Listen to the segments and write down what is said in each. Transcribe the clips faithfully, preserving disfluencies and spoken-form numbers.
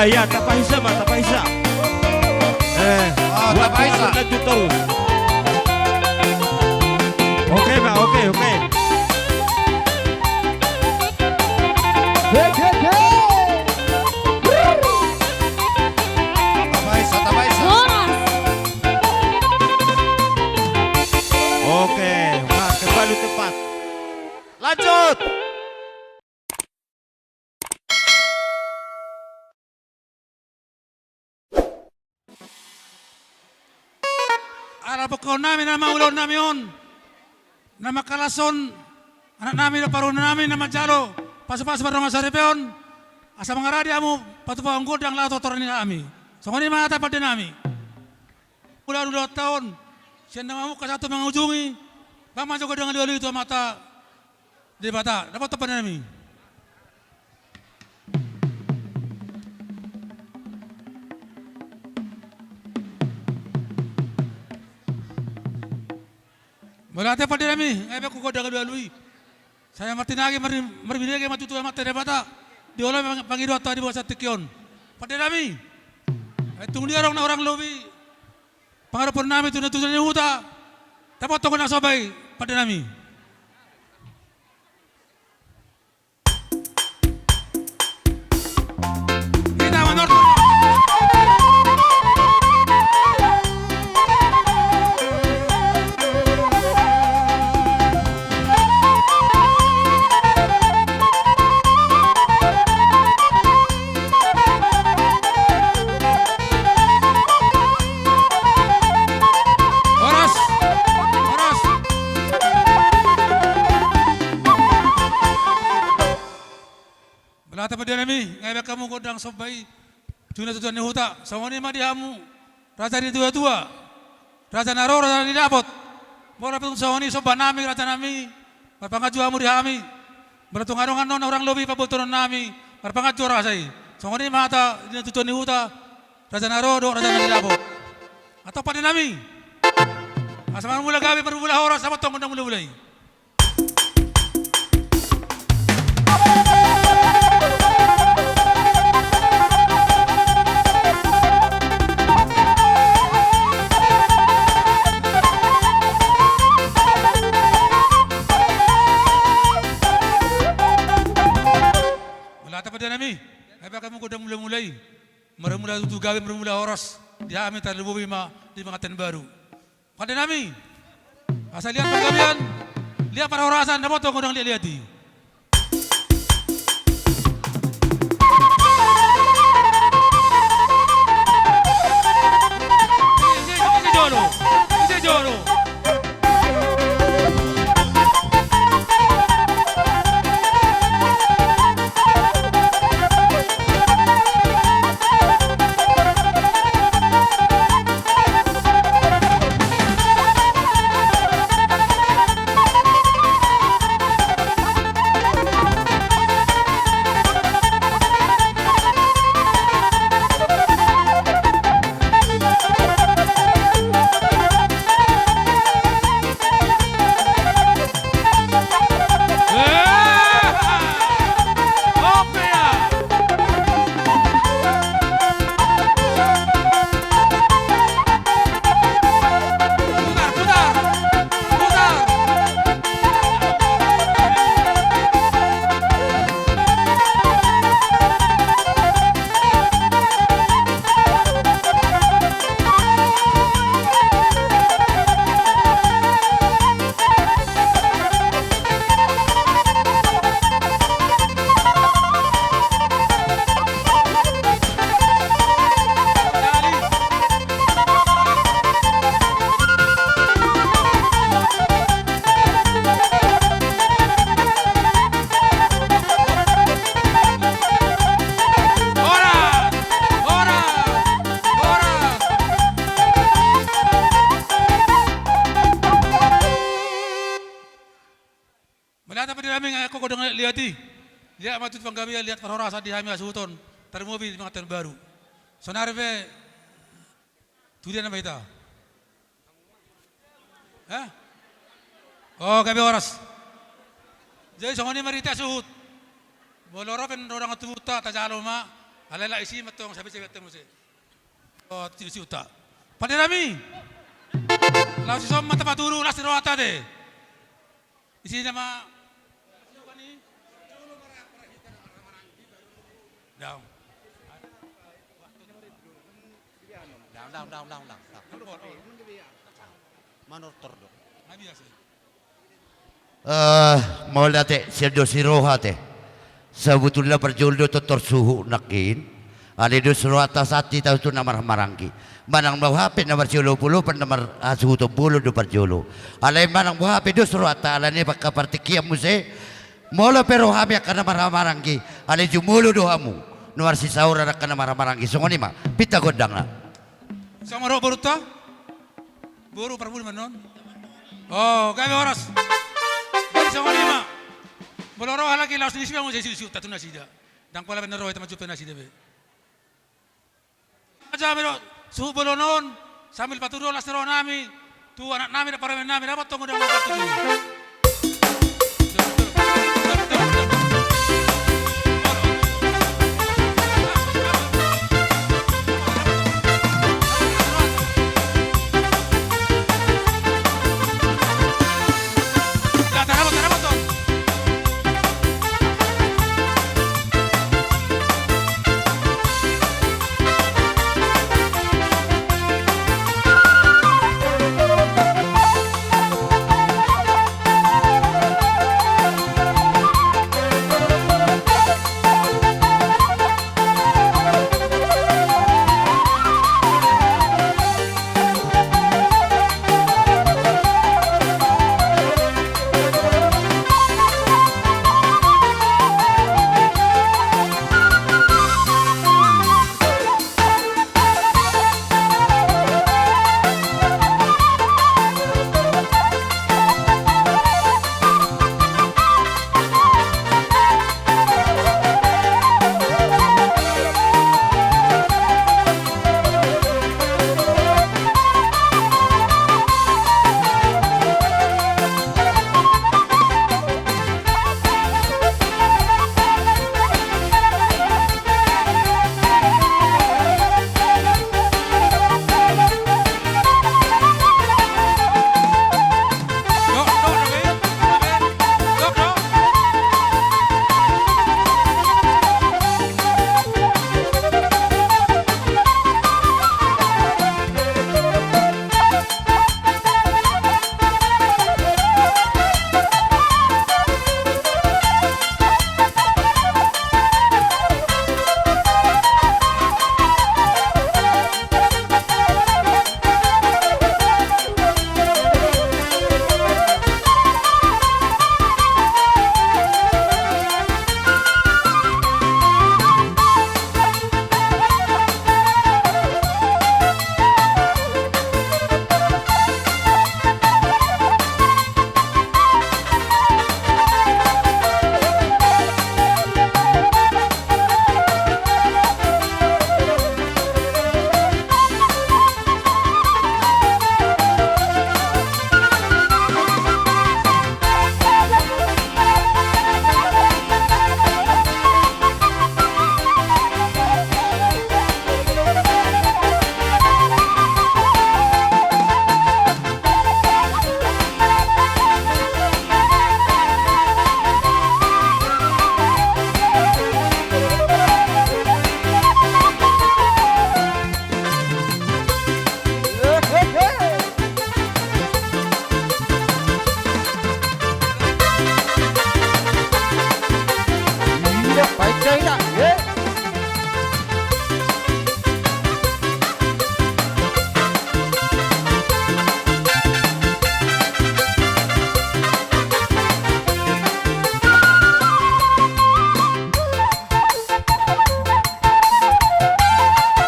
Iya, tapaisa ma, tapaisa. Eh, ah, buat tapaisa. Lanjut terus. Oke ma, oke, oke. Tapaisa, tapaisa. Horas. Oke, Mas, kembali tepat. Lanjut. Ala pongkaon nami nama ulaon nami on, nama kalas on, anak nami do parumaen nami nama jalo pasu-pasu pardongan saripeon, asa mangaradi hamu patupaon gondang laho tu toru ni hami. Songon i ma hata pande nami. Ulaon ulaonta on sian na mamungka sahat tu mangujungi, bang ma jo gondang liwaliu tu Amanta Debata. Dapothon pande nami. Mauliate pande nami, nga ibaen ho gondang liwaliu i. Sai martinangi, marbinege ma tutu Amanta Debata, dioloi pangidoanta di bagasan tingki on. Pande nami, tung dia adong na hurang lobi pangadopan nami tu natuatua ni huta, dapothon gondang somba i pande nami. Hita manortor. Horas. Horas. Mauliate pande nami, nga ibaen hamu gondang somba i tu natuatua ni huta. Songon i ma di hamu raja ni natuatua, raja na ro, raja na didapot. Molo pe tung songon i somba nami, raja nami, marpanganju hamu di hami. Molo tung adong annon na hurang lobi pabotonon nami, marpanganju raja i. Songon i ma hata di natuatua ni huta, raja na ro dohot raja na didapot. Antong pande nami, asa marmula gabe marmula horas, dapothon gondang mulai-mulai. Mauliate pande nami, nga ibaen hamu gondang mulai-mulai. Marmula tutu gabe marmula horas di hami, tarlumobi ma di pengantin baru. Pande nami, asa liat panggabean, liat parhorasan, dapothon gondang liat-liat i. Ise, ise, ise jolo, ise jolo. Mauliate pande nami, nga ibaen hamu gondang liat-liat i. Liat ma tutu panggabean, liat parhorasan di hami hasuhuton, tarlumobi di pengantin baru. Saonari pe tu dia nama hita? Hah? Oh, gabe horas. Jadi songon i ma di hita suhut. Molo ro pe dongan tubunta, tajalo ma, Alai laos isi ma tong, sabe-sabe tong muse. O, siuta. Pande nami. Laos ison ma tapatudu las ni rohanta te. Isi nama. Daong. Daong, daong, daong, daong, daong. Manortor do. Eh, mauliate, sian dos ni roha te. Sabotulna parjolo do tortor suhut nangkin. Alai dos rohanta santi tahu tu na marhahamaranggi. Manang boha pe na marsiolopan-olopan na marhasuhuton bolon do parjolo. Alai manang boha pe dos rohanta alani angka partingkian muse. Molo pe rohami angka na marhahamaranggi. Alai jumolo do hamu. Na marsisaoran angka na marhahamaranggi. Songon i ma. Pinta gondangna. Songon ro borunta. Boru parbudi ma non. O, gabe horas. Jadi songon i ma. Molo ro halak i laos ni siba muse siuta tu nasida. Ndang pola be na ro hita manjumpa nasida be. Aja me do suhut bolon on sambil patudu las ni roha nami tu anak nami dohot parumaen nami dapot tong godang na partuju.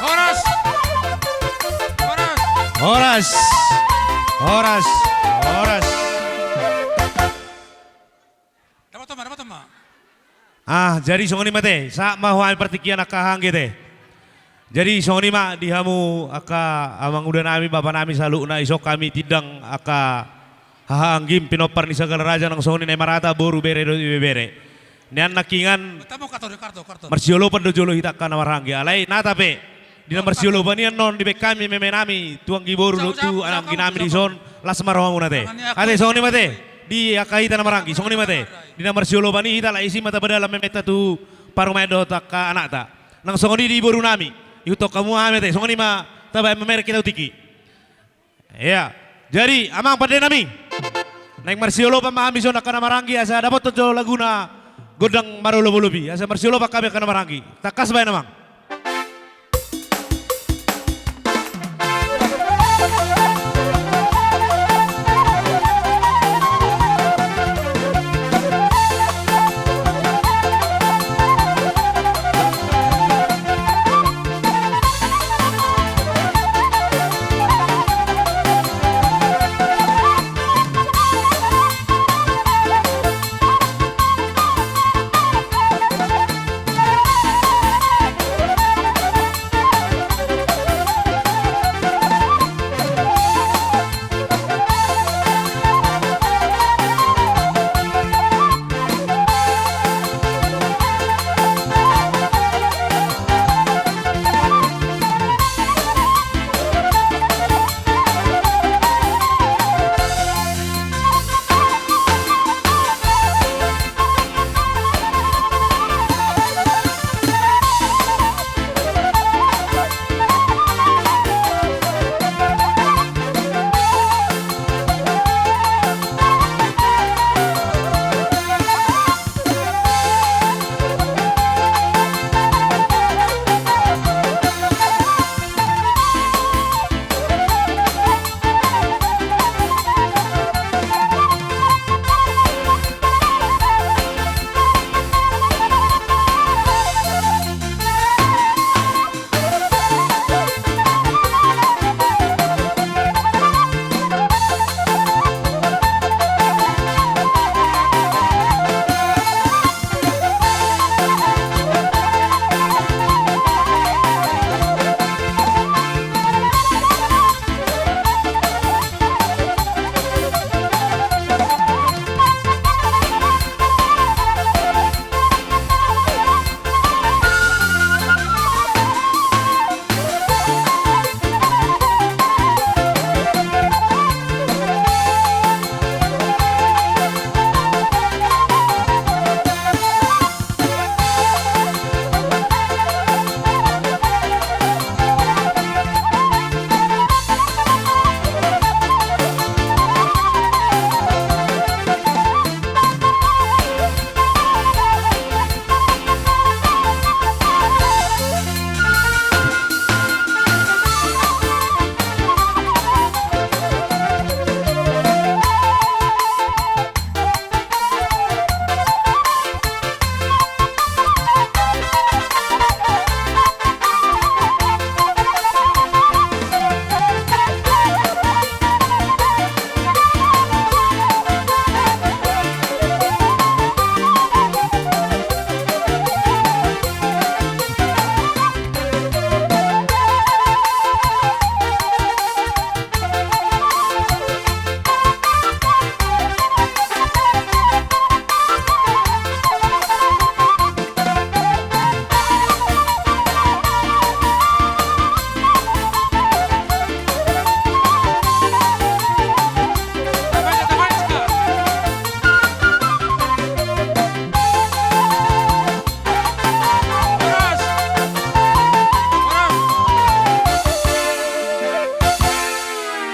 Horas. Horas. Horas. Horas. Horas. Dapoton ma, dapoton ma. Ah, jadi songon i ma te, sahat ma huhut partingkian angka hahaanggi te. Jadi songon i ma di hamu angka amanguda nami, bapa nami saluhutna, ison hami tindang angka hahaanggim pinompar ni sagala raja nang songon i na marhata boru, bere dohot ibebere. Nian nangkiningan marsiolopan do jolo hita angka na marhahamaranggi. Alai nata pe di na marsiolopan i annon dibaen hami memenami tu anggiboru dohot tu angginami dison, las ma rohamuna te. Ate songon i ma te di angka hita na marhahamaranggi, songon i ma te. Di na marsiolopan i hita, alai isi ma tapadalan mementa tu parumaen dohot angka anakta. Nang songon i di borunami, ihuthon hamu hami ate, songon i ma tabaen mamereng hita tu tingki. Ia, jadi amang pandenami, naeng marsiolopan ma hami dison angka na marhahamaranggi asa dapothon jo laguna gondang marolopolop i, asa marsiolopan hami angka na marhahamaranggi. Tangkas baen amang.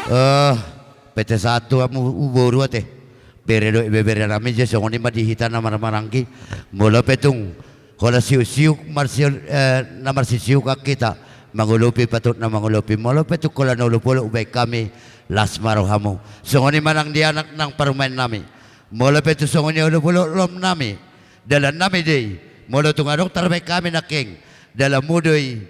Eh, pete sahat tu hamu boru ate. Bere dohot ibebere nami, jadi songon i ma di hita na marhahamaranggi. Molo pe tung holan siuksiuk marsiul-, eh, na marsisiukan hita mangolopi patut na mangolopi. Molo pe tung holan olopolop hubaen hami, las ma rohamu. Songon i ma nang di anak nang parumaen nami. Molo pe tung songon i olopolop lomo nami, dalan nami do i. Molo tung adong tarbaen hami nangkin, dalanmu do i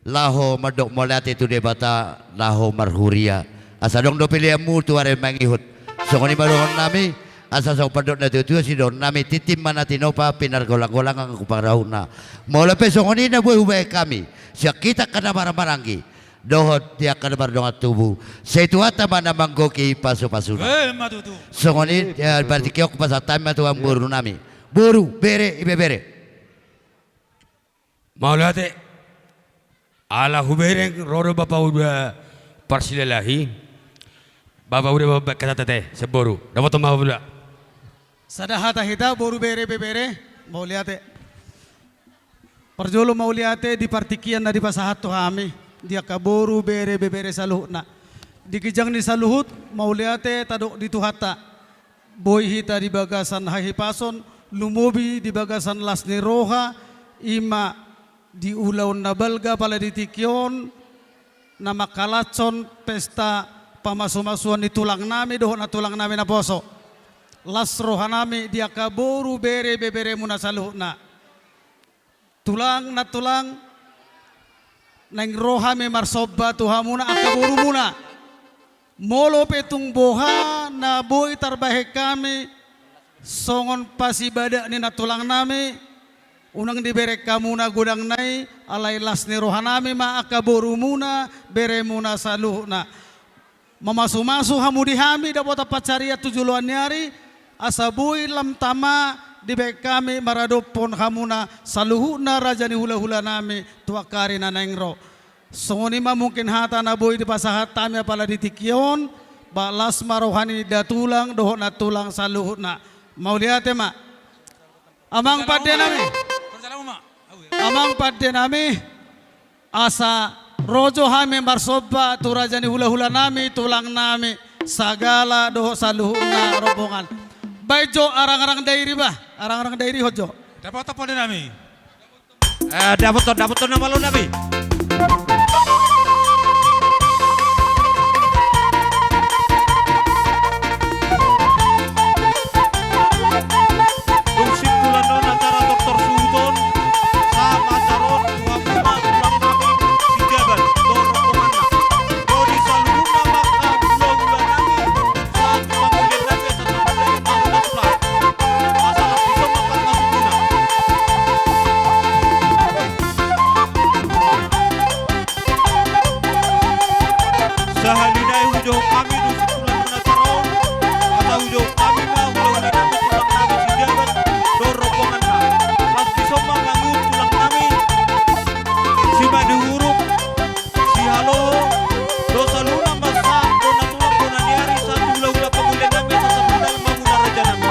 laho mandok mauliate tu Debata, laho marhuria. Asa adong do peleanmu tu ari mangihut. Songon i ma dohonon nami, asa songon pandok na tuatua sidohonon nami, tintin ma na tinopa, pinargolanggolang angka pangarahutna. Molo pe songon i na boi hubaen hami sian hita angka na marhahamaranggi dohot di angka na mardongan tubu, sai Tuhanta ma na manggohi pasupasuna. Eh, ma tutu. Songon i, eh, berarti hupasahat hami ma tu hamu boru nami. boru, bere, ibebere. Mauliate. Ala hubereng ro do Bapak Uda Parsilalahi. Bapak Uda, Bapak Katatete, sian boru. Dapoton ma Bapak Uda. Sada hata hita boru, bere, ibebere. Mauliate. Parjolo mauliate di partingkian na dipasahat tu hami di angka boru, bere, ibebere saluhutna. Di ginjang ni saluhut, mauliate tadok di Tuhanta. Boi hita di bagasan hahipason, lumobi di bagasan las ni roha, i ma di ulaon na balga pala di tingki on, na mangkalashon pesta pamasumasuon ni tulangnami dohot nantulangnami naposo. Las rohanami di angka boru, bere, ibeberemuna saluhutna. Tulang, nantulang, naeng ro hami marsomba tu hamuna angka borumuna. Molo pe tung boha na boi tarbahen hami songon pasibadak ni nantulangnami, unang dibereng hamuna godangna i, alai las ni rohanami ma angka borumuna, beremuna saluhutna. Mamasumasu hamu di hami dapotan pansarian tu joloan ni ari, asa boi lam tama dibahen hami maradophon hamuna saluhutna raja ni hulahulanami tu angka ari na naeng ro. Songon i ma mungkin hata na boi dipasahat hami apala di tingki on, ba las ma roha ni datulang dohot nantulang saluhutna. Mauliate ma. Amang pandenami. Amang pandenami. Asa ro jo hami marsomba tu raja ni hulahulanami, tulangnami, Sagala dohot saluhutna rombongan. Baen jo arangarang dairi bah, arangarang dairi hot jo. Dapoton pandenami. Eh, dapoton, dapoton nama lo nami. Dung simpulan on acara tortor suhut on, sahat ma acara on tu hamuna tulang nami Sijabat dohot rombonganna. Dohot di saluhutna ma angka hulahula nami, sahat tu panggulian nami asa tu hulahula nami. Asa las ni somba ma pangkasumuna. Sahali nai hujou hami do simpulan ni acara on, asa hujou hami ma hulahula nami tulang nami Sijabat dohot rombonganna. Las ni somba mangihut tulang nami Simanihuruk, Sihaloho, dohot saluhutna ma sahat bona tulang bona ni ari sahat tu hulahula panggulian nami asa sahat ma muna raja nami.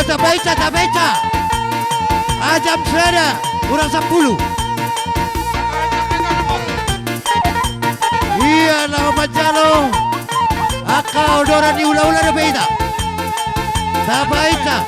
Tabaen, tabaen. Ajam sada, hurang sampulu. Ia, laho manjalo angka odoran ni hulahula dope hita. Tabaen.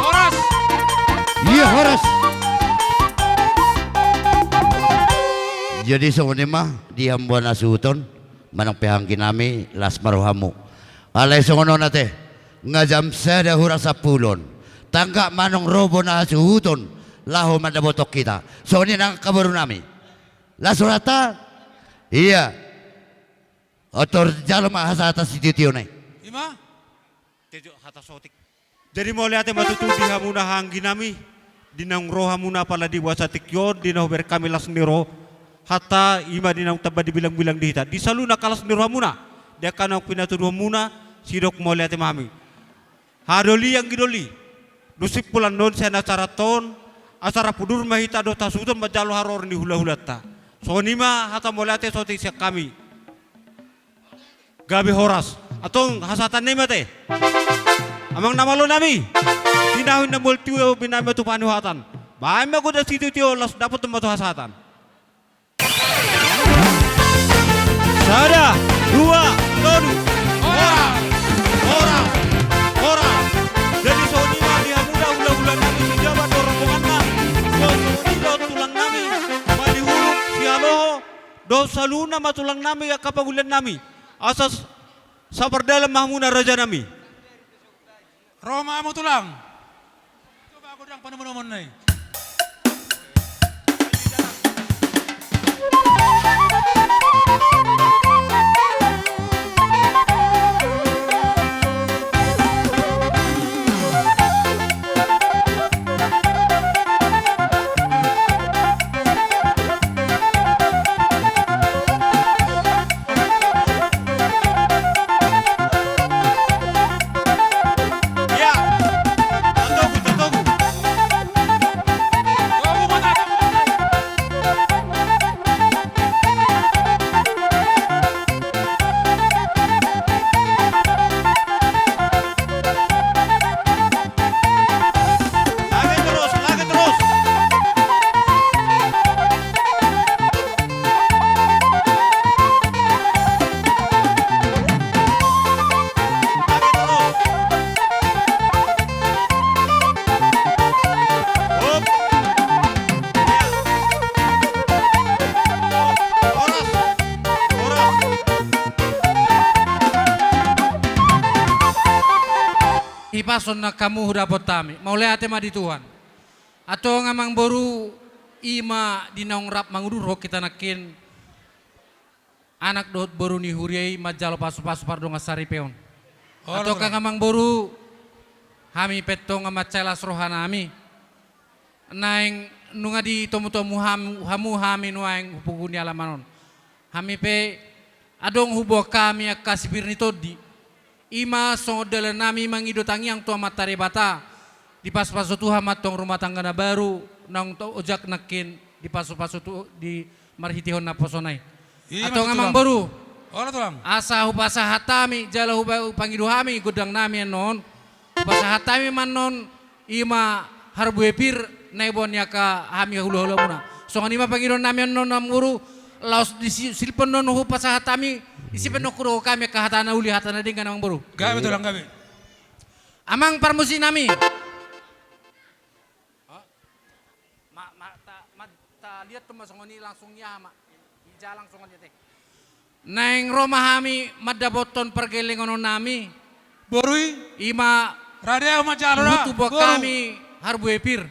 Horas. Ia, horas. Jadi songon i ma di hamu na hasuhuton, manang pe anggi nami, las ma rohamu. Alai songon on ate, nga jam sada hurang sampulu on. Tanggap ma annon ro bona hasuhuton, laho mandapothon hita. Songon i nang angka boru nami. Las rohanta? Ia. Oto jalo ma hasahatan sitio-tio na i. I ma. Tejo hata sotik. Jadi mauliate ma tutu di hamuna anggi nami, di naung ro hamuna apala di bagasan tingki on, di na hubereng hami las ni roha. Hata i ma di naung tamba dibilang-bilang di hita. Di saluhutna angka las ni rohamuna, di angka naung pinatuduhonmuna, sidok mauliate ma hami. Haha doli, anggi doli. Dung simpul annon sian acara on, acara pudur ma hita dohot hasuhuton manjalo haroro ni hula-hulanta. Songon i ma hata mauliate sotik sian hami. Gabe horas. Antong hasahatan nami ma ate. Amang na malo nami. Tinahu inna mula tio, binahen ma tupa ni hahatan. Baen ma godang sitio-tio, laos dapothon ma tu hasahatan. Sada, dua, tolu. Horas, horas, horas. Jadi songon i ma di hamuna hula-hula nami, sijabat dohot rombonganna. Songon i dohot tulang nami, Manihuruk, Sihaloho, dohot saluhutna ma tulang nami, angka panggulian nami. Asa s-, sapardalan ma hamuna raja nami. Ro ma hamu tulang. Coba godang panomunomuonna i. Lagi terus, lagi terus. Lagi terus. Hop. Horas. Horas. Ipas on nang hamu hudapot hami. Mauliate ma di Tuhan. Antong amang boru, i ma di naung rap mangudurhon hita nangkin. Anak dohot boru ni huria i manjalo pasu-pasu pardongan saripeon. Antong amang boru, hami pe antong mansai las roha nami. Naeng Nunga ditomutomu ham-, hamu hami nuaeng hu pogu ni alaman on. Hami pe adong huboan hami angka sipir ni tondi. I ma songon dalannami mangido tangiang tu Amanta Debata, dipasupasu Tuhan ma antong rumah tangga na baru, naung to-, ojak nangkin dipasupasu tu-, di marhitehon naposona i. I ma tutu, Amangboru. Olo, Tulang. Asa hupasahat hami, jala hupa-, hupangido hami gondangnami annon. Hupasahat hami ma annon, i ma harbue pir na iboan ni angka hami hulahulamuna. Songon i ma pangidoannami annon, Amangboru, laos di si-, silipon annon hupasahat hami, isi pe annon hudokhon hami angka hata na uli, hata na denggan, Amangboru. Gabe, Tulang, gabe. Amang parmusiknami. Ma, ma, ta, ma, taliat tu ma songon i langsung i aha ma. Ija langsung aja te. Naeng ro ma hami mandapothon pargellengononnami. Boru i. I ma. Rade au manjalo da. Huboan hami harbue pir.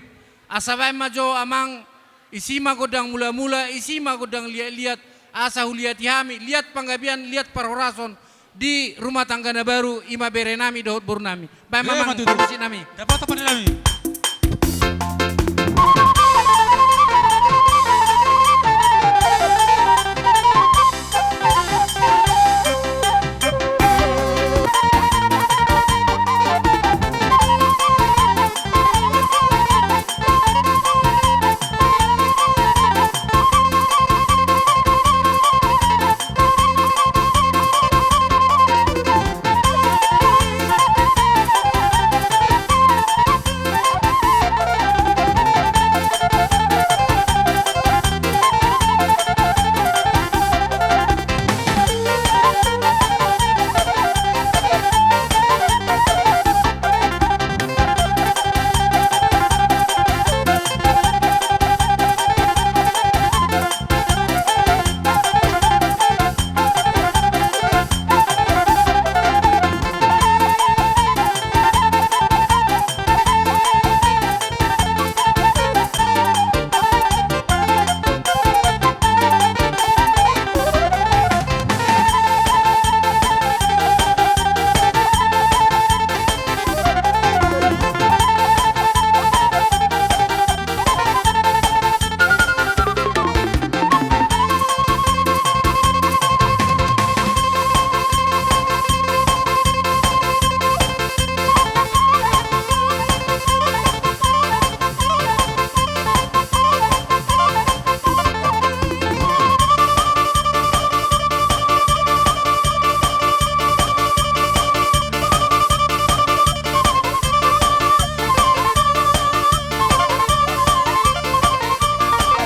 Asa baen ma jo, Amang, isi ma gondang mulamula, isi ma gondang liatliat, asa huliati hami, liat panggabean, liat parhorason, di rumah tangga na baru, i ma berenami dohot borunami. Baen ma, Amang, parmusiknami. Dapothon ma di nami.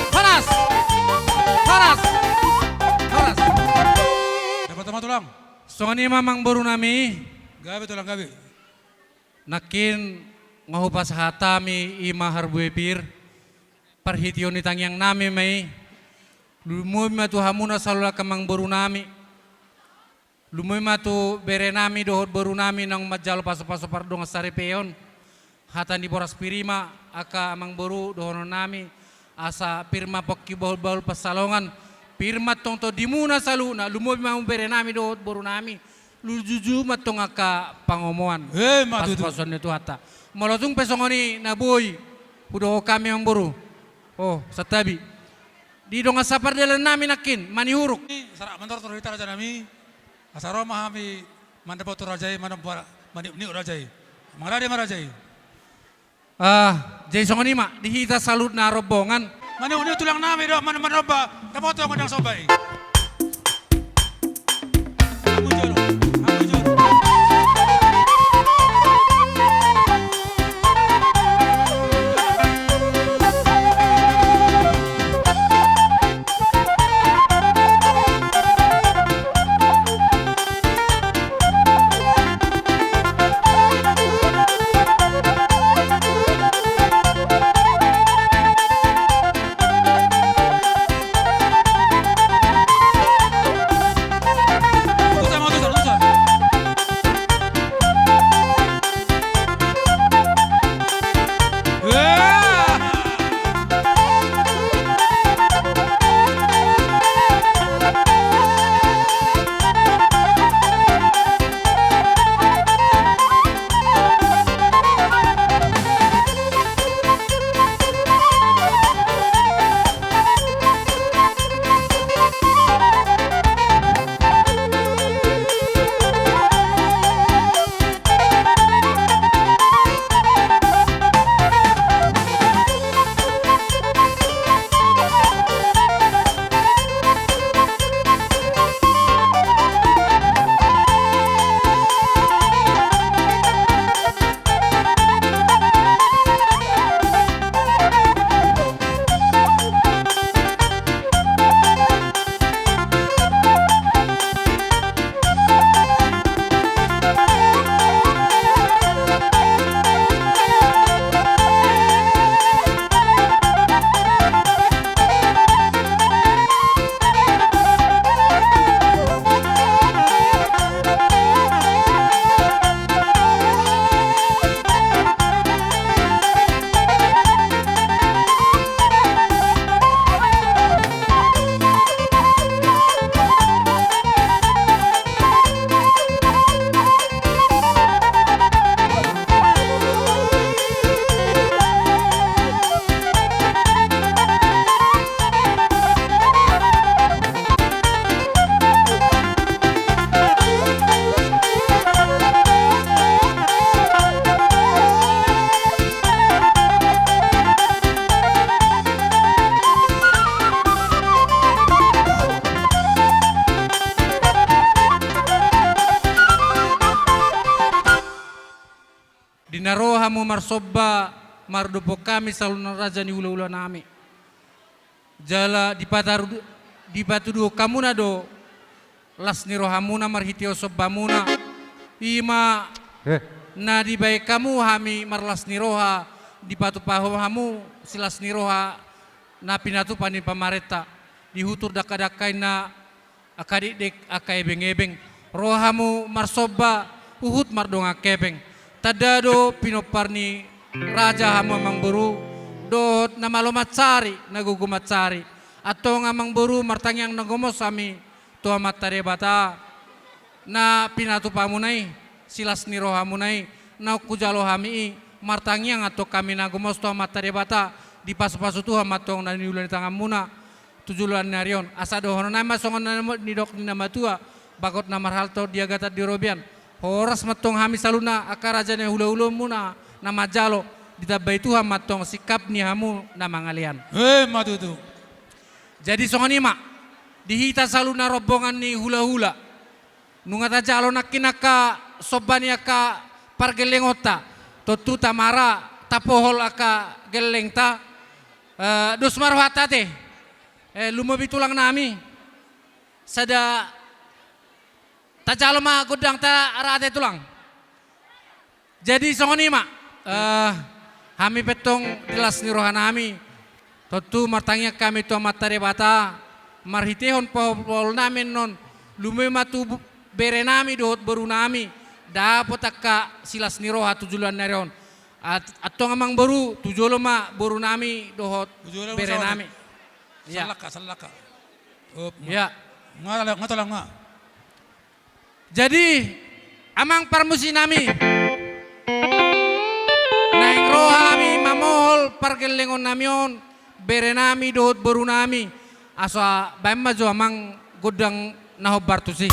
Horas! Horas! Horas! Dapothon ma, Tulang. Songon i ma, Amangborunami. Gabe, Tulang, gabe. Nangkin nga hupasahat hami i ma harbue pir. Parhiteon ni tangiangnami ma i. Lumobi ma tu hamuna saluhut angka Amangborunami. Lumobi ma tu berenami dohot borunami naung manjalo pasupasu pardongan saripeon. Hata ni boras pir i ma angka Amangboru dohononnami, asa pir ma pongki bahulbahul pansalongan, pir ma antong tondimuna saluhutna, lumobi ma hamu berenami dohot borunami, lujuju ma antong angka pangomoan. Emma tutu. Pasupasuon ni Tuhanta. Molo tung pe songon i na boi hudokhon hami, Amangboru. O, santabi. Di dongan sapardalannami nangkin, Manihuruk. Sarak mandor tu hita, rajanami. Asa ro ma hami mandapothon raja i, manomba maniukniuk raja i. Mangarade ma raja i. Ah, jadi songon i ma di hita saluhutna rombongan. Maniukniuk tulangnami dohot manomba, dapothon gondang somba i. Hamu jolo, hamu jolo. Di na ro hamu marsomba, mardophon hami saluhutna raja ni hulahulanami. Jala dipataru-, dipatuduhon hamuna do las ni rohamuna marhitehon sombamuna. I ma, eh, na dibahen hamu hami marlas ni roha, dipatupa hamu silas ni roha na pinatupa ni pamarenta. Dihutur dangkadangka inna, angka dekdek, angka ebengebeng. Ro hamu marsomba, huhut mardongan hepeng. Tanda do pinompar ni raja hamu amangboru, dohot na malo mansari, na gogo mansari. Antong amangboru, martangiang na gomos hami tu Amanta Debata na pinatupamuna i, silas ni rohamuna i, naung hujalo hami i, martangiang antong hami na gomos tu Amanta Debata, dipasupasu Tuhan ma antong na niula ni tanganmuna tu joloan ni ari on. Asa dohononnami ma songon na nidok ni na matua, bagot na marhalto di agatan di robean. Horas ma antong hami saluhutna angka raja ni hulahulamuna na manjalo, ditambai Tuhan ma antong singkap ni hamu na mangalean. Emma tutu. Jadi songon i ma, di hita saluhutna rombongan ni hulahula, nunga tajalo nangkin angka somba ni angka pargellengonta, tontu tamara tapohol angka gellengta. Eh, dos ma rohanta ate. Eh, lumobi tulangnami. Sada tajalo ma gondangta ra ate tulang. Jadi songon i ma, eh, hami pe antong di las ni rohanami, tontu martangiang hami tu Amanta Debata, marhitehon paholpaholnami annon, lumobi ma tu bu-, berenami dohot borunami, dapot angka silas ni roha tu joloan ni ari on. At-, antong amangboru, tu jolo ma borunami dohot berenami. Ia. Sallaka, sallaka. Op, ma. Ia. Nga, nga, nga. Jadi, amang parmusiknami, naeng ro hami mamohol pargellengonnami on, berenami dohot borunami, asa baen ma jo amang gondang na hombar tusi.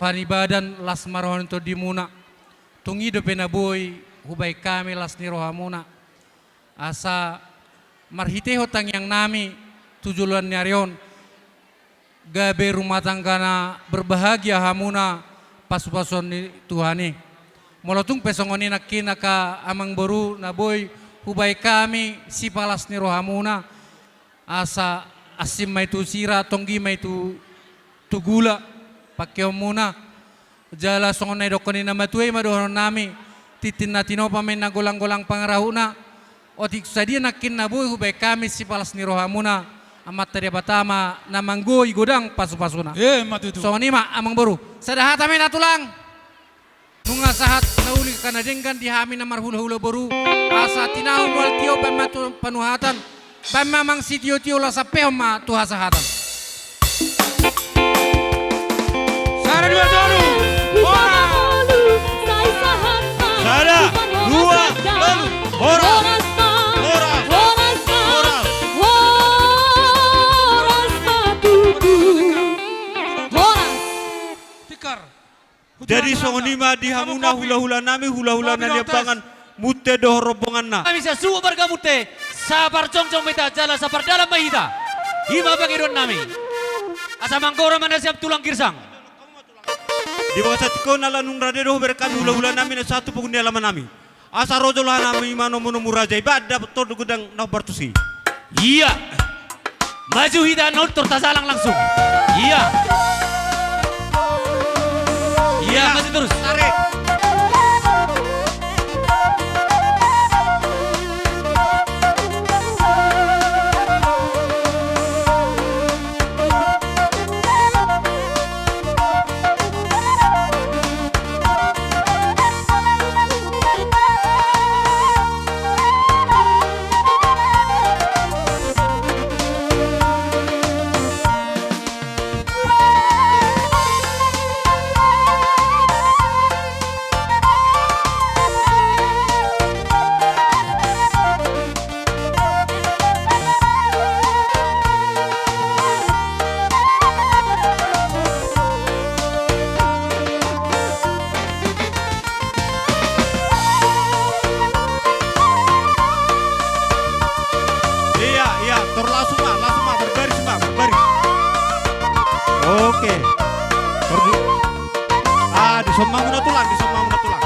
panibadan las ma roha ni tondimuna. Tung i dope na boi hubaen hami las ni rohamuna. Asa marhitehon tangiangnami tu joloan ni ari on, gabe rumah tangga na berbahagia hamuna pasupasuon ni Tuhan i. Molo tung pe songon i nangkin angka amangboru na boi hubaen hami sipalas ni rohamuna, asa asing ma i tu sira, tonggi ma i tu, tu gula pangkeonmuna. Jala songon na nidokkon ni na matua i ma dohononnami, tintin na tinopa ma inna, golang-golang pangarahutna. Otik sadia nangkin na boi hubaen hami sipalas ni rohamuna, Amanta Debata ma na manggohi godang pasupasuna. Emma tutu. Songon i ma amangboru. Sada hata ma inna tulang. Nunga sahat na uli angka na denggan di hami na marhulahula boru, asa tinahu mual tio baen ma tu panuhatan, baen ma amang sitiotio, laos ampehon ma tu hasahatan. Sada, dua, tolu. Horas. Sada, dua, tolu. Horas. Horas. Horas. Horas. Horas. Tikar. Jadi songon i ma di hamuna hulahulanami, hulahula na niambangan Munthe dohot rombonganna. Nami sian suhut marga Munthe, saparjongjong ma hita jala sapardalan ma hita. I ma pangidoannami. Asa manggora ma na sian tulang girsang. Di bagasan tingki on ala nunga rade do hubereng hami hulahulanami na sahat tu punguan ni alamanami. Asa ro jolo hanami manomunomu raja i, baen dapot tondong godang na hombar tusi. Ia. Maju hita, nontor tajalang langsung. Ia. Ia, maju terus. Tarik. Ia, ia, tor langsung ma, langsung ma, berbaris ma, berbaris. Oke. Tor di, ah, dison ma muna tulang, dison ma muna tulang.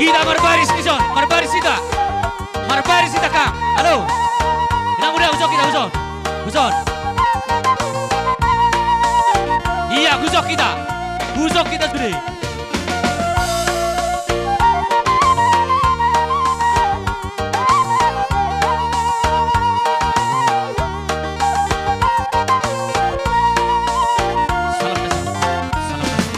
Hita marbaris dison, marbaris hita. Marbaris hita, Kang. Halo. Inang, uda, hujok hita, hujok. Hujok. Ia, hujok hita. Hujok hita sude. Salam kasih. Salam kasih.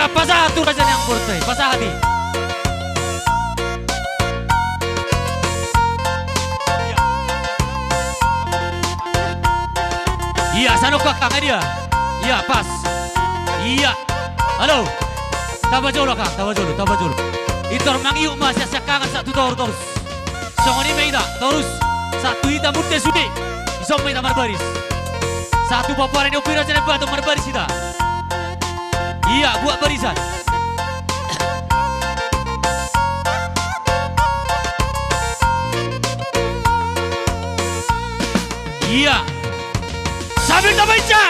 Pasahat tu raja ni amang boruta i, pasahat i. Ia, sanok angka dia. Ia, pas. Ia. Halo. Tamba jolo angka, tamba jolo, tamba jolo. Intor mangihut ma sian siangkangan sahat tu toru torus. Songon i ma hita, torus. Sahat tu hita muse sude. Dison ma hita marbaris. Sahat tu pomparan ni ompu i Raja Naimbatu marbaris hita. Ia, buat barisan. Ia. Sambil tabaca.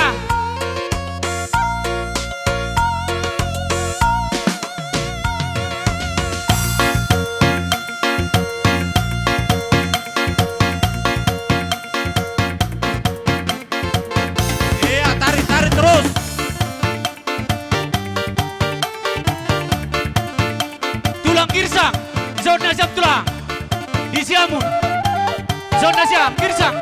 Ia, tarik, tarik terus. Tulang Girsang, dison na siap tulang. Di siamun. Dison na siap, Girsang.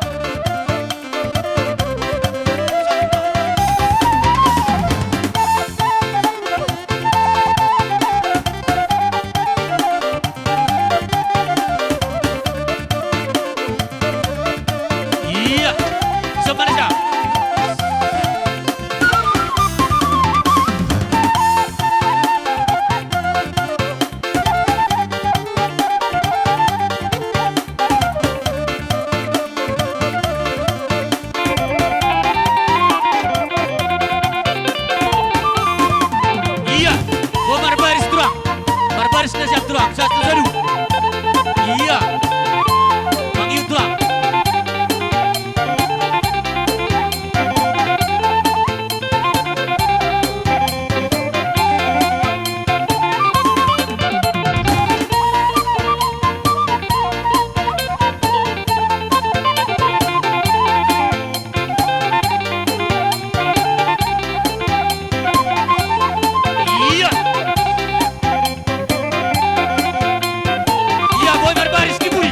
Ia. Sebenarnya. Ia, bo marbaris tulang. Marbaris na siap tulang. Satu, satu. Ia. Mangihut tulang. Ia. Ia, boi marbaris di bui.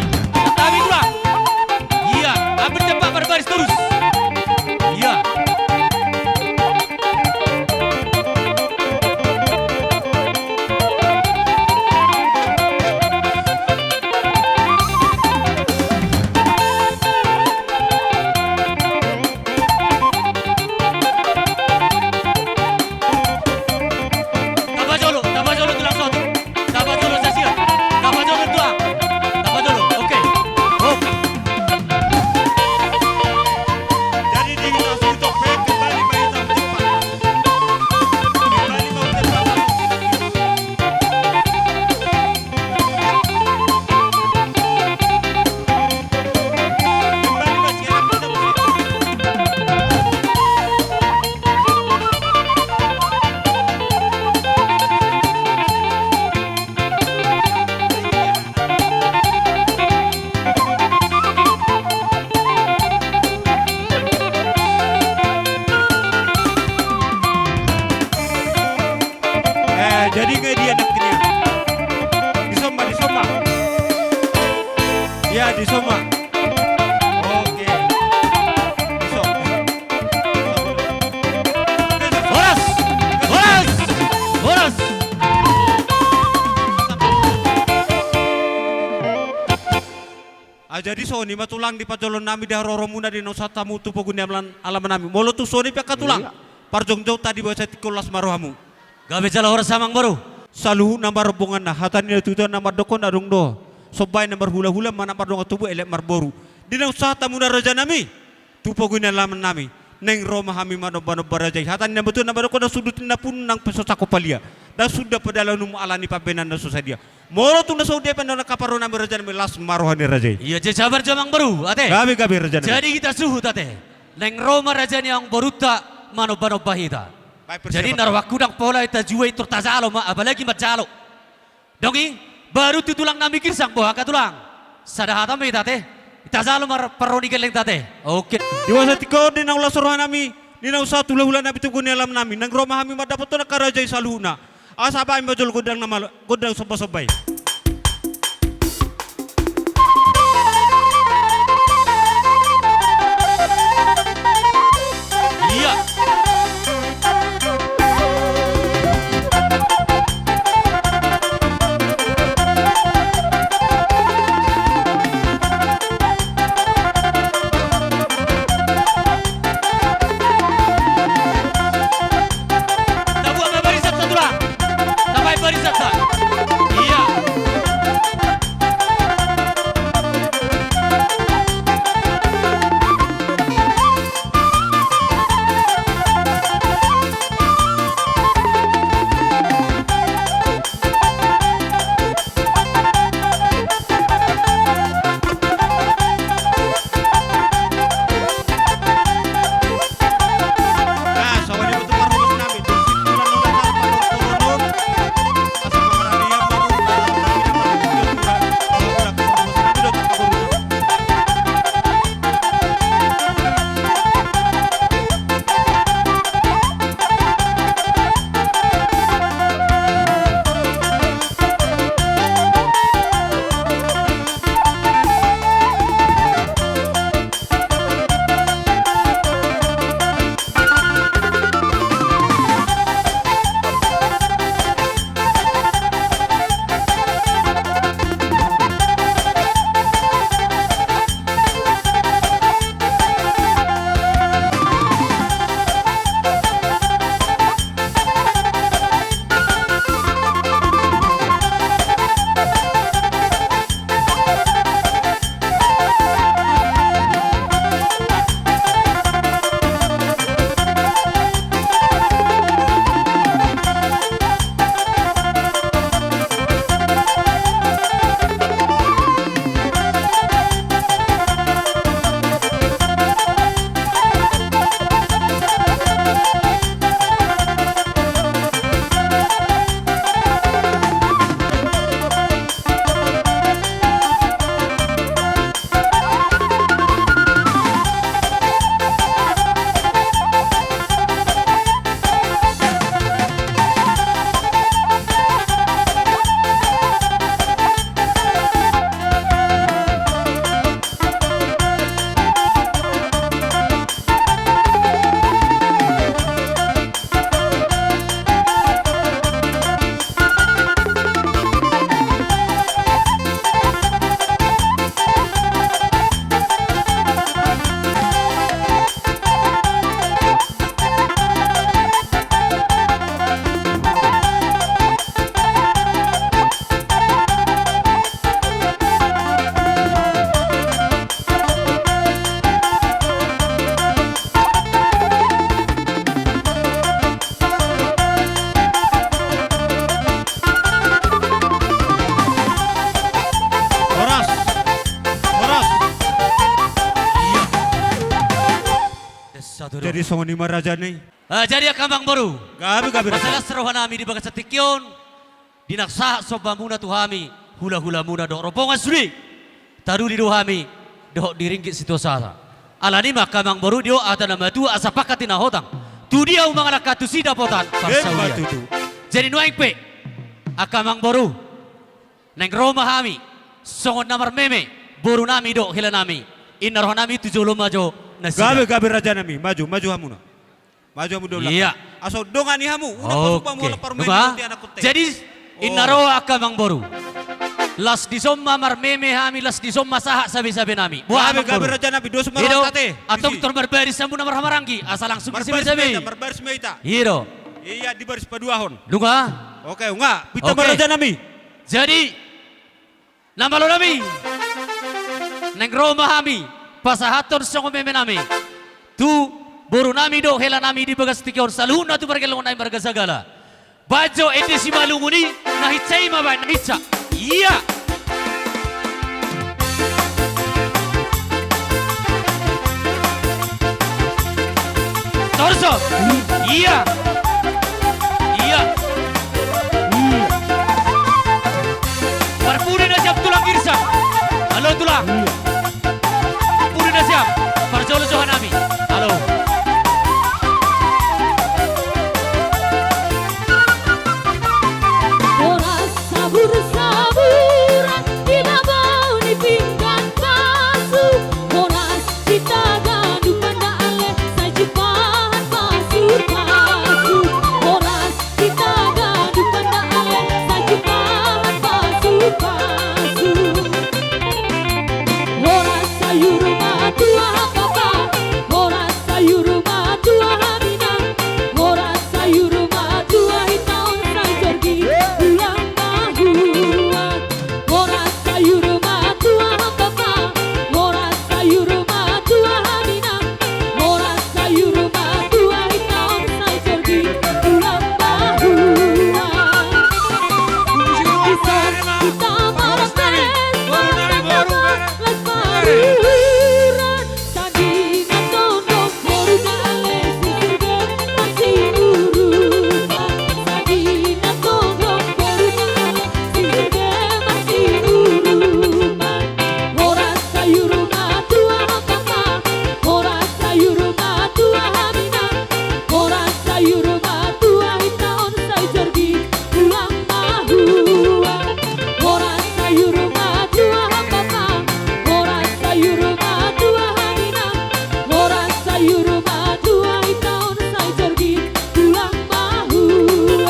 Tapi tulang. Ia, hampir tempat marbaris terus. Ia. Tamba jolo, tamba jolo tulang sotik. Tamba jolo sasira. Tamba jolo tulang. Tamba jolo. Oke. Oke. Jadi di hita suhut pe kembali ma hita tempat. Kembali ma tempat. Eh, jadi nggak dia anak ini? Disomba, disomba. Ya, disomba. Oke. Disomba. Horas! Horas! Horas! Ah, jadi songon i ma tulang di parjolo nami di haroromuna di naung sahat hamu tu pogu ni alaman, alaman nami. Molo tung songon i pe angka tulang. Iya. Parjongjong ta di bagasan tingki on, las ma rohamu. Gabe jala horas amang boru. Saluhutna ma rombonganna, hata ni natuatua na mandok on adong do. Sombaen na marhulahula, manat mardongan tubu, elek marboru. Di naung sahat hamuna raja nami tu pogu ni alaman nami, naeng ro ma hami manombanomba raja i. Hata ni natuatua na mandok on, ndang sundut ni napumu nang pe so sangkop palia, ndang sundut padalananmu ala ni pambahenan na so sadia. Molo tung na songon dia pe na nangkapar ro nami raja nami, las ma roha ni raja i. Ia, jadi sabar jo amang boru ate. Gabe, gabe raja nami. Jadi hita suhut ate, naeng ro ma raja ni amang borunta manombanomba hita. Baik, persilakan. Jadi na rohangku ndang pola hita jua i, tor tajalo ma, apalagi manjalo. Dung i, baru tu tulang nami Girsang, boha angka tulang? Sada hata ma hita ate. Tajalo ma parro ni gellengta ate. Oke. Di bagasan tingki on di naung las roha nami, di naung sahat hulahula nami tu pogu ni alaman nami, naeng ro ma hami mandapothon angka raja i saluhutna. Asa baen ma jolo gondang na malo, gondang sombasomba i. Ia. Jadi songon i ma raja nami. Ah, jadi angka amangboru. Gabe, gabe raja. Mansai las roha nami di bagasan tingki on. Di na sahat sombamuna tu hami, hula-hulamuna dohot rombongan sude. Taruli do hami, dohot di ringgit sitio sada. Alani i ma angka amangboru, didok hata na matua, asa pangkat ni na hotang. Tu dia hamu mangalangka tusi dapotan parsaulian. Emma tutu. Jadi nuaeng pe, angka amangboru, naeng ro ma hami, songon na marmeme, boru nami dohot hela nami. Inna roha nami tu jolo ma jo nasida. Gabe, gabe raja nami, maju, maju hamuna. Maju hamu di belakang. Iya. Asa dongani hamu, unang pasupasu hamu. Oke. Holan parumaen ni anakkon te. Jadi, inna ro angka amangboru. Las dison ma marmeme hami, las dison ma sahat sabe-sabe nami. Boha amangboru? Gabe, gabe raja nami, dos ma rohanta te. Antong tor marbaris hamu na marhahamaranggi, asa langsung di sibaris-baris ma hita. Marbaris ma hita. Iya do. Iya, dibaris paduahon. Nunga? Oke, nunga. Pinta ma raja nami. Jadi, na malo nami, naeng ro ma hami pasahathon songon meme nami tu boru nami dohot hela nami di bagas tingki on, saluhutna tu pargellengon nami marga Sagala. Baen jo ende Simalungun i, na hinsa i ma baen, na hinsa. Iya. Torso. Iya. Iya. Parpudi na siap tulang Girsa. Halo tulang. Pudi na siap. Parjolo jo hanami. Halo. Horas sabur-saburan di babo ni pinggan pasu. Horas hita ganup pandang ale sai jumpang pasu-pasu. Horas hita ganup pandang ale sai jumpang pasu-pasu. Horas sayur matua papa. Horas sayur matua hamina. Horas sayur matua hita on sai jorgi tulang bahua. Horas sayur matua papa. Horas sayur matua hamina. Horas sayur matua hita on sai jorgi tulang bahua. Dison hita marpesta las paruhuran. Sanggi na tondong boru na ale sisirge marsiurupan. Sanggi na tondong boru na ale sisirge marsiurupan. Horas sayur matua papa. Horas sayur matua hamina. Horas sayur matua hita on sai jorgi tulang bahua. Horas sayur matua papa. Horas sayur matua hamina. Horas sayur matua hita on sai jorgi tulang bahua.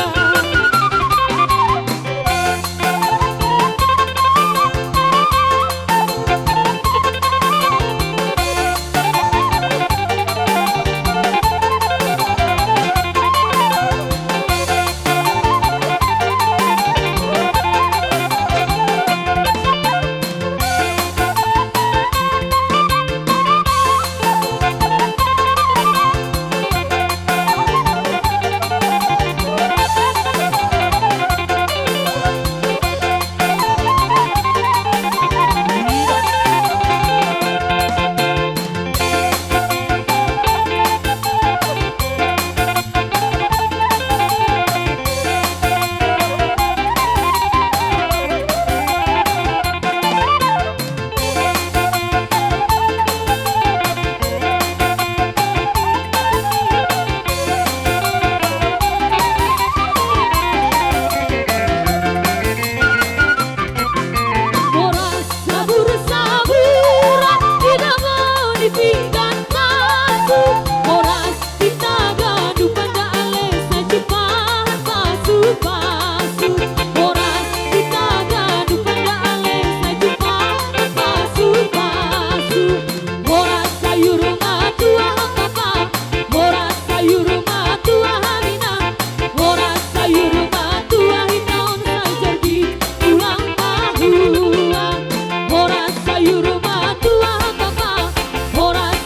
Horas sabur-saburan di babo ni pinggan pasu. Horas hita ganup pandang ale sai jumpang pasu-pasu. Horas hita ganup pandang ale sai jumpang pasu-pasu. Horas sayur matua papa. Horas sayur matua hamina. Horas sayur matua hita on sai jorgi tulang bahua. Horas sayur matua papa. Horas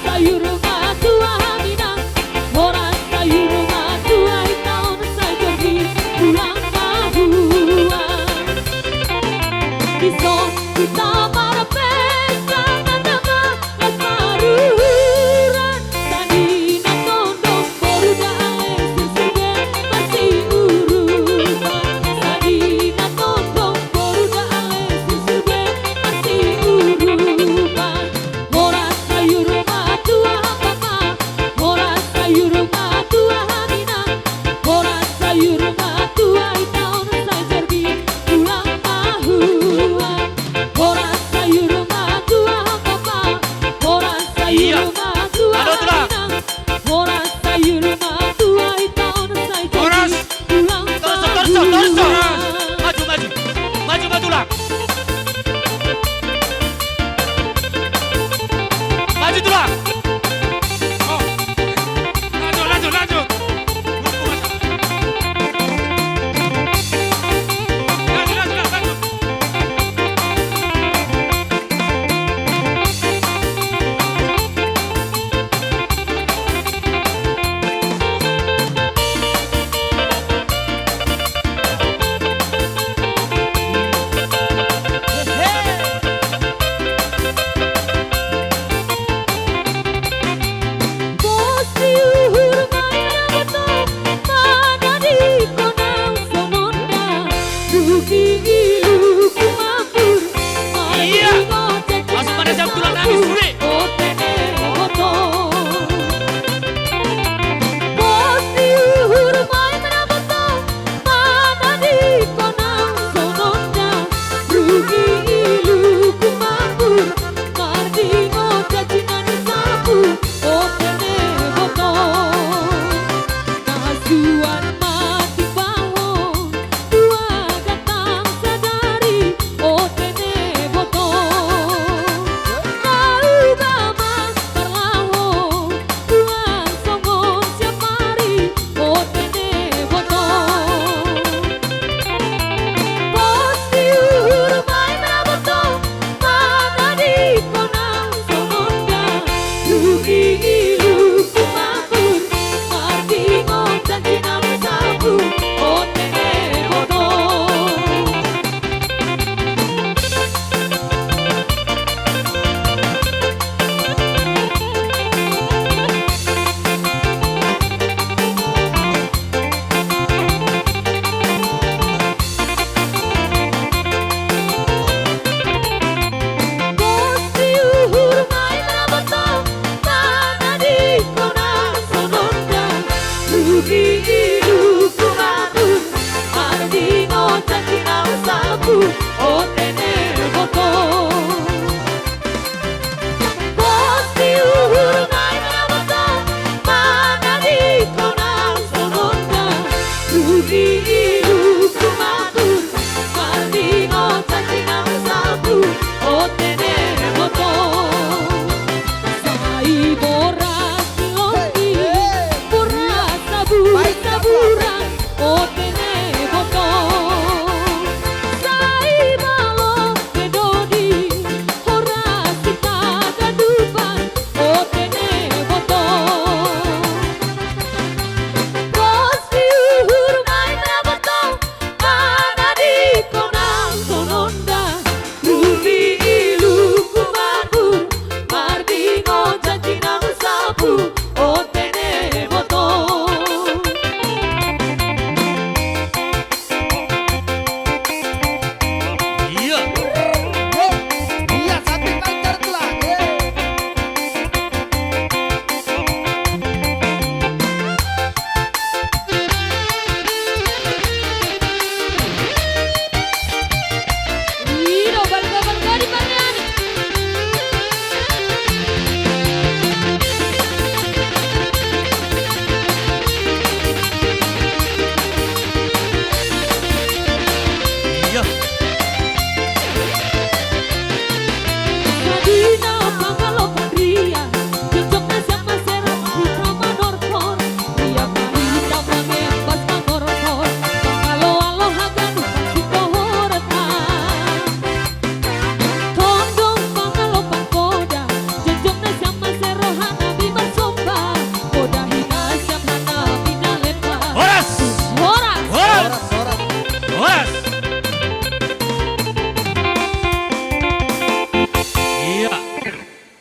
Horas! Horas! Horas!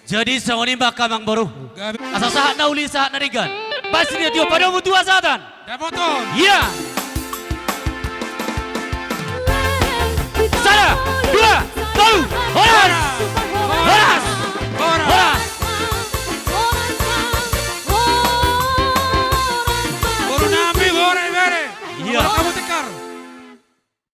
Jadi songon i ma angka amangboru. Asa sahat na uli, sahat na denggan. Pasti dia tio padomu tu hasahatan. Dapoton. Ia.